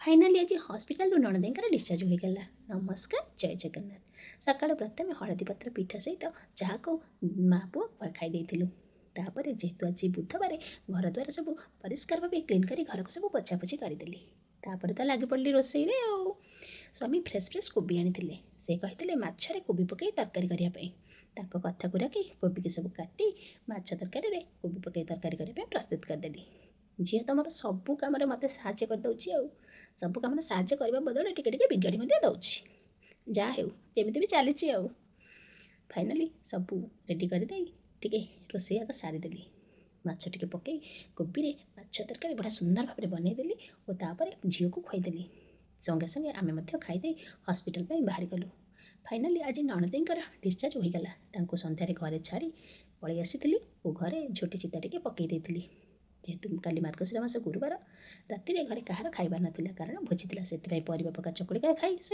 Finally ଆଜି ହସ୍ପିଟାଲରୁ ନଣଦେଇଙ୍କର discharge ହୋଇଗଲା। ନମସ୍କାର, ଜୟ ଜଗନ୍ନାଥ। ସକାଳୁ ପ୍ରଥମେ ହଳଦୀ ପତ୍ର ପିଠା ସହିତ ଚାହାକୁ ମା ପୁଅ ଖାଇ ଦେଇଥିଲୁ। ତାପରେ ଯେହେତୁ ଆଜି ବୁଧବାର, ଘର ଦ୍ୱାର ସବୁ ପରିଷ୍କାର ଭାବେ କ୍ଲିନ୍ କରି ଘରକୁ ସବୁ ପୋଛାପୋଛି କରିଦେଲି। ତାପରେ ତ ଲାଗି ପଡ଼ିଲି ରୋଷେଇରେ। ଆଉ ସ୍ୱାମୀ ଫ୍ରେଶ୍ ଫ୍ରେଶ୍ କୋବି ଆଣିଥିଲେ। ସେ କହିଥିଲେ ମାଛରେ କୋବି ପକାଇ ତରକାରୀ କରିବା ପାଇଁ। ତାଙ୍କ କଥାକୁ ରଖି କୋବିକି ସବୁ କାଟି ମାଛ ତରକାରୀରେ କୋବି ପକାଇ ତରକାରୀ କରିବା ପାଇଁ ପ୍ରସ୍ତୁତ କରିଦେଲି। ଝିଅ ତ ମୋର ସବୁ କାମରେ ମୋତେ ସାହାଯ୍ୟ କରିଦେଉଛି, ଆଉ ସବୁ କାମରେ ସାହାଯ୍ୟ କରିବା ବଦଳରେ ଟିକେ ଟିକେ ବିଗାଡ଼ି ମଧ୍ୟ ଦେଉଛି। ଯାହା ହେଉ, ଯେମିତି ବି ଚାଲିଛି। ଆଉ ଫାଇନାଲି ସବୁ ରେଡ଼ି କରିଦେଇ ଟିକେ ରୋଷେଇ ଆଗ ସାରିଦେଲି। ମାଛ ଟିକେ ପକାଇ କୋବିରେ ମାଛ ତରକାରୀ ବଢ଼ିଆ ସୁନ୍ଦର ଭାବରେ ବନେଇଦେଲି ଓ ତାପରେ ଝିଅକୁ ଖୁଆଇଦେଲି। ସଙ୍ଗେ ସଙ୍ଗେ ଆମେ ମଧ୍ୟ ଖାଇଦେଇ ହସ୍ପିଟାଲ ପାଇଁ ବାହାରିଗଲୁ। ଫାଇନାଲି ଆଜି ନଣଦେଇଙ୍କର ଡିସଚାର୍ଜ ହୋଇଗଲା। ତାଙ୍କୁ ସନ୍ଧ୍ୟାରେ ଘରେ ଛାଡ଼ି ପଳେଇ ଆସିଥିଲି ଓ ଘରେ ଝୋଟି ଚିତା ଟିକେ ପକାଇ ଦେଇଥିଲି। ଯେହେତୁ କାଲି ମାର୍ଗଶିର ମାସ ଗୁରୁବାର, ରାତିରେ ଘରେ କାହାର ଖାଇବାର ନଥିଲା, କାରଣ ଭୋଜି ଥିଲା, ସେଥିପାଇଁ ପରିବା ପକା ଚକୁଳି ଖାଇ ଶୋଇ